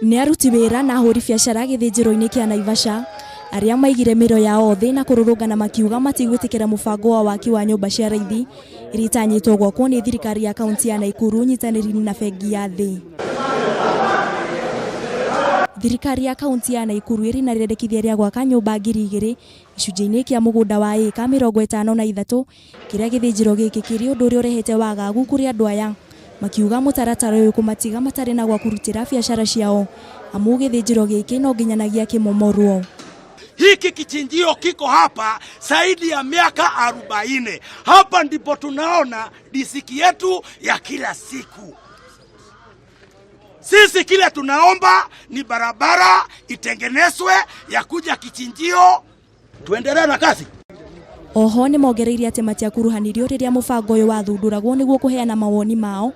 Nĩ aruti wĩra na ahũri biacara gĩthĩnjĩro-inĩ kĩa Naivasha arĩa maigire mĩro yao thĩ na kũrũrũngana makiuga matigwĩtĩkĩra mũbango wa waki wa nyũmba cia raithi iria itanyĩtwo gwakwo nĩ thirikari ya kaunti ya Naikuru nyitanĩri-inĩ na bengi ya thĩ. Thirikari ya kaunti ya Naikuru ĩrĩ na rĩendekithia rĩa gwaka nyũmba 2000 gĩcunjĩ-inĩ kĩa mũgũnda wa ĩka 53 kĩrĩa gĩthĩnjĩro gĩkĩ kĩrĩ ũndũ ũrĩa ũrehete wagagu kũrĩ andũ aya makiuga mũtaratara ũyũ kũmatiga matarĩ na gwa kũrutĩra biacara ciao amu gĩthĩnjĩro gĩkĩ no nginyanagia kĩmomorwo. Hiki kichinjio kiko hapa zaidi ya miaka 40. Hapa ndipo tunaona riziki yetu ya kila siku. Sisi kile tunaomba ni barabara itengenezwe ya kuja kichinjio, tuendelee na kazi. Oho nĩ mongereire atĩ matiakuruhanirio rĩrĩa mũbango ũyũ wathundũragwo nĩguo kũheana mawoni mao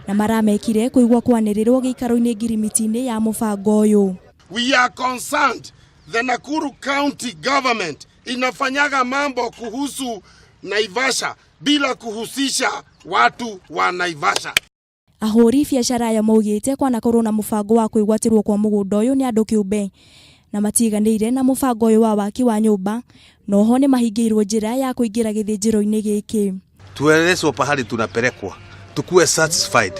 na maramekire kũigua kwanĩrĩrwo gĩikaro-inĩ ngirimiti-inĩ ya mũbango ũyũ. We are concerned the Nakuru County government inafanyaga mambo kuhusu Naivasha bila kuhusisha watu wa Naivasha. Ahũri biacara aya maugĩte kwanakorwo na mũbango wa kwĩgwatĩrwo kwa mũgũnda ũyũ nĩ andũ kĩũmbe na matiganĩire na mũbango ũyũ wa waki wa nyũmba noho nĩ mahingĩirwo njĩra ya kũingĩra gĩthĩnjĩro-inĩ gĩkĩ. Tuelezwe pahali tunapelekwa, tukuwe satisfied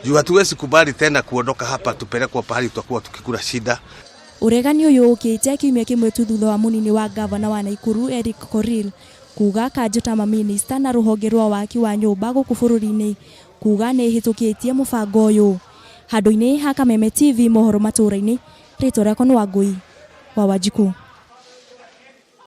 juu hatuwezi kubali tena kuondoka hapa tupelekwa pahali tutakuwa tukikula shida. Ũregani ũyũ ũkĩte kiumia kĩmwe tu thutha wa mũnini wa gavana wa Naikuru Eric Korir kuga kanjũ ta mamĩnĩsta na rũhonge rwa waki wa nyũmba gũkũ bũrũri-inĩ kuga nĩ ĩhĩtũkĩtie mũbango ũyũ. Handũ-inĩ ha Kameme TV mohoro matũra-inĩ, rĩtwa rĩakwa nĩ Wangũi wa Wanjikũ.